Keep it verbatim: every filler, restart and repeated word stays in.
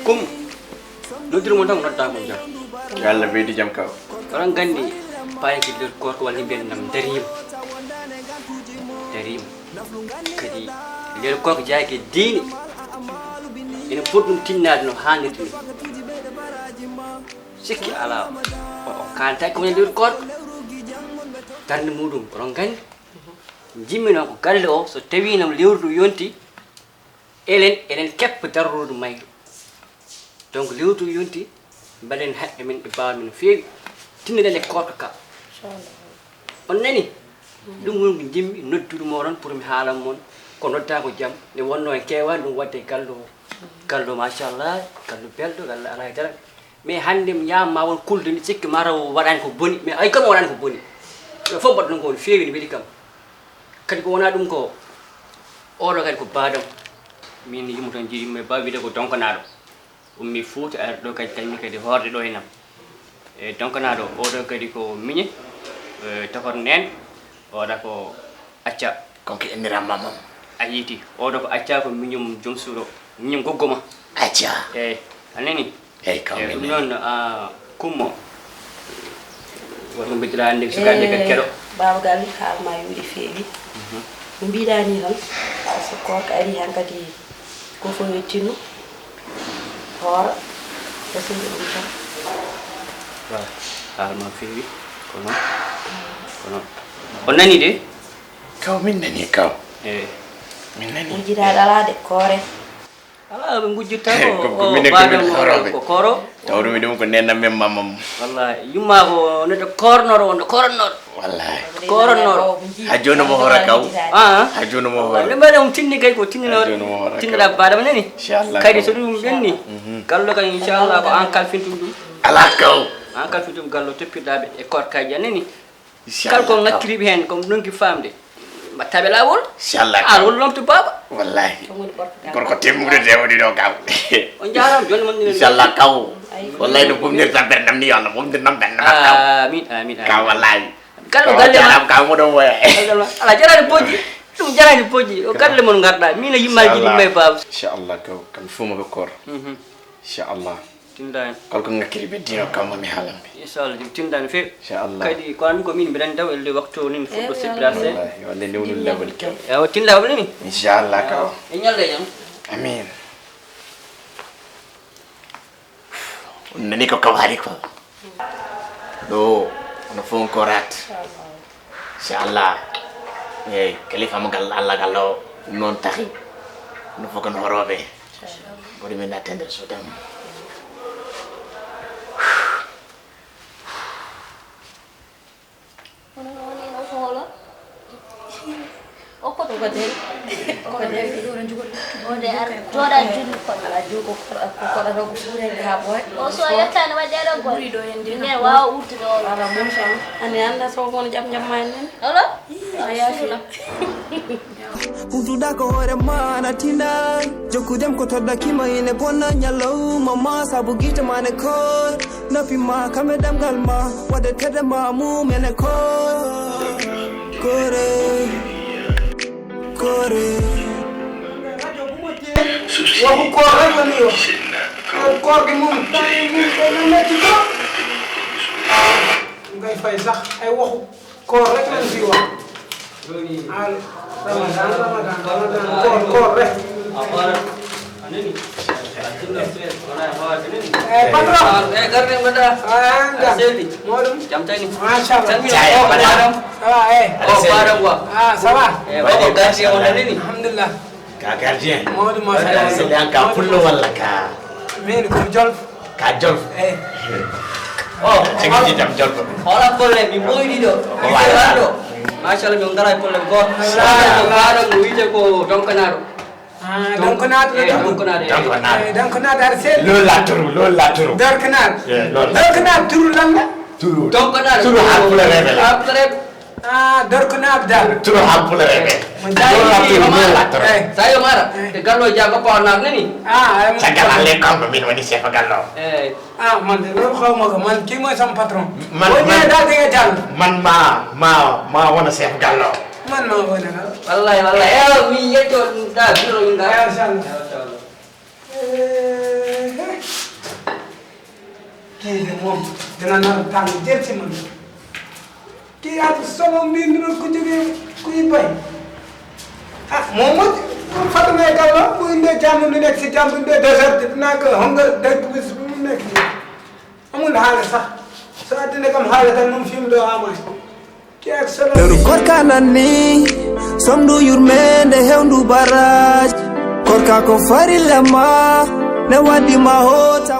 Kum, noddirmo tan nodda ko jam. Yo Allah ɓeydu jam kaw. Oɗon nganndi, paayki nder koorko walla mbiyen nam dariima. Dariima. Kadi nder koorko jaaki diine. Ene foti ɗum tinnaade no haanirta ni. Sikki alaa. O, o kaaltaaki ko woni nder koorko. Darnde muɗum, oɗon nganndi. Njimmi noon ko galle o, so tawii nam lewru ndu yonti, elen, elen keppa darordu mayru. Donc, lewru ndu yonti, mbaɗen haqqe men e baawa men no feewi. Tinnoɗen e koorka ka. On nani? Ɗum woni ko njimmi noddude mo oɗon pour mi haalan mon. Ko noddaa ko jam. Nde wonno en keewaani ɗum waɗde e gallo o. Gallo, machallah, gallo belɗo, gallo alaa e dara. Mais hannde mi yaama ma won kulde ni, sikki mataw o waɗaani ko boni, mais ay kam o waɗaani ko boni. Ɓe fof mbaɗɗon ko no feewi, no weli kam. Kadi ko wonaa ɗum ko, oɗo kadi ko baadam. Min yummo toon jiiɗi yumma e baa wiyde ko Donkanaaɗo. Ummi Fuuta, ari ɗo kadi, kañum kadi hoorde ɗo e nam. E Donkanaaɗo, oɗo kadi ko miñe, e tokor neen, oɗa ko acca. Konko innira mamam. A yiiti, oɗo ko acca ko miñum joom suuɗo, miñum goggo ma. Acca. Eey, a nani? Eey, kaw. Eey, ɗum noon, a, Kummo. Woto ko mbeddiraa hannde ko sukaaɓe kadi keɗo. Baaba Galle, haala ma yooɗi feewi. Mhm. No mbiɗaa ni tan, so koorka ari hankadi, ko fof wettino. Hoora, ɓe sehil ɗum tan. Voilà, haala ma feewi, ko noon, ko noon. On nanii de? Kaw, min nanii, kaw. Eey. Min nanii. Wujiraaɗo alaa de, koore. Alaa, ɓe ngujjirta ko, ko, ko o minen, ko baadam minen o, hoorooɓe. Ko kooro. Tawde mi ɗum ko nenam men, mamam. Wallahi, yumma ko neɗɗo koornooɗo, wonɗo koornooɗo. Wallahi. Koornooɗo. Ha jooni mo hoora kaw. Ah. Ha jooni mo hoora. Nde mbaɗa ɗum tinni kay ko tinnino-, ha jooni mo hoora kaw. Tinnira baadam nani. Inchallah. Kadi so ɗum ɓenni, mhm, gallo kay inchallah ko an kalfintum ɗum. Alaa kaw. An kalfintum gallo toppirɗaaɓe e koorkaaji a nani. Inchallah kaw. Kala ko ngakkiriiɓe heen ko nonki faamde. Mbaɗtaa ɓe laawol. Inchallah kaw. An won lomto baaba. Wallahi. Gorko temmude de woni ɗo kaw. On njaaraama, jooni mon ni. Inchallah kaw. Wallahi no bumnirta bernam ni, yo Allah bumnir nam bernam kaw. Amin, amin, amin. Kaw wallahi. Kala ko galle ma. Kaw mo ɗon woya. Ala jarani bojji. Ɗum jarani bojji. O galle mon ngarɗa. Min a yimma jiɗi yimma e baaba. Inchallah kaw. Kam fuu mo ɓe koor. Mhm. Inchallah. Tinda en. Kala ko ngakkiri ɓe dino kam mo mi haalan ɓe. Inchallah, ɗum tinda no feewi. Inchallah. Kadi ko an ko min mbiɗa anndi taw elle waktu o ni mi fuɗɗo seppiraade seeɗa. Wallahi, walla newnu lawol kam. Ewa, tinda walla ni? Inchallah kaw. E ñalde jam. Amin. On nani ko kaw haali ko? Ɗo, no fof on koraat. Inchallah. Eey, kalifa mo gal-, Allah gal o, ɗum noon tahi. No fof kon horooɓe. Inchallah. Mboɗo min natta nder suudan. Kono no woni o ko holo? O ko ko den. O ko den. O de ar jooɗa julli ko. Ala juuko ko, ko, ko ɗo ko suuɗe ha ɓooy. O so yettani waɗde ɗo gol. Ɓuri ɗo en de. Ne waawa urtude o. Ala mon sa. Ani anda so kono jam jam ma en. Olo? A yaafi. Huntuɗa ko hoore ma na tinda. Jokkudem ko toɗɗa kima ine bonna ñalawma ma sabu gite ma ne koor. Noppi ma kame damgal ma. Waɗde tede ma mum ene koor. Koore. Koore. Waxu koor rek la ñuy wax. Koor, koor gi moom, temps yi moom, day na metti trop. Ngay fay sax, ay waxu koor rek lañ fiy wax. Ah, Ramadan, Ramadan, Ramadan, koor, koor rek. Eh, patron. Eh, garde mbaɗa. Ah, nga. Seli. Moɗum. Jam tani. Machallah. Salmina. Jaya, o ko madam. Ça va, eh. O madam wa. Ah, ça va. Eh, o ko gardien o nani. Alhamdulillah. Ka gardien. Moɗum, machallah. Seli an ka pullo walla ka? Min ko Jolof. Ka Jolof. Eh. O, tigi jam Jolof. Wala problème, mi moydi ɗo. Wala. Machallah, mi ngara problème go. Machallah. Madam no wiite ko Donkanaaɗo. Ah, donc naata, eh, donc naata. Donc naata. Eh, donc naata aɗa selli. Loolu laa turu, loolu laa turu. Donc naata. Eh, loolu laa turu. Donc naata turu lan la? Turu. Donc naata turu haalpulareeɓe la. Haalpulareeɓe. Ah, donc naata daal. Turu haalpulareeɓe. Mo jaay loolu laa turu, loolu laa turu. Eh. Sa yo mara. Eh. E gallo jaago ko naata nani? Ah, eh, caggal Alla e kanko min woni chef gallo. Eh. Ah, man de loolu xaw ma ko. Man kii mooy sama patron. Man, boo ñëwee man daal di nga jàll. Man maa, maa, maa wona chef gallo. Man maa wona la. Wallahi, wallahi. Eh, mi yetto da biro nga. Eh, machallah. Eh, machallah. Eh, Inde moom dana nar tàng jël ci man. Kii ak solo mbir mi doon ko jógee kuy bay. Ah, moom moo ci fatana kala bu indee jàmm mi nekk si jàmm, bu indee désert bi nag xam nga dëkk bi su mu nekk nii amul xaale sax. Sa àddina kam xaale tan moom fi mu doo amaay. Kii ak solo. Lewru korka nan ni, somdu yurmende hewndu baraji. Korka ko farilla ma, ne waddi ma hota.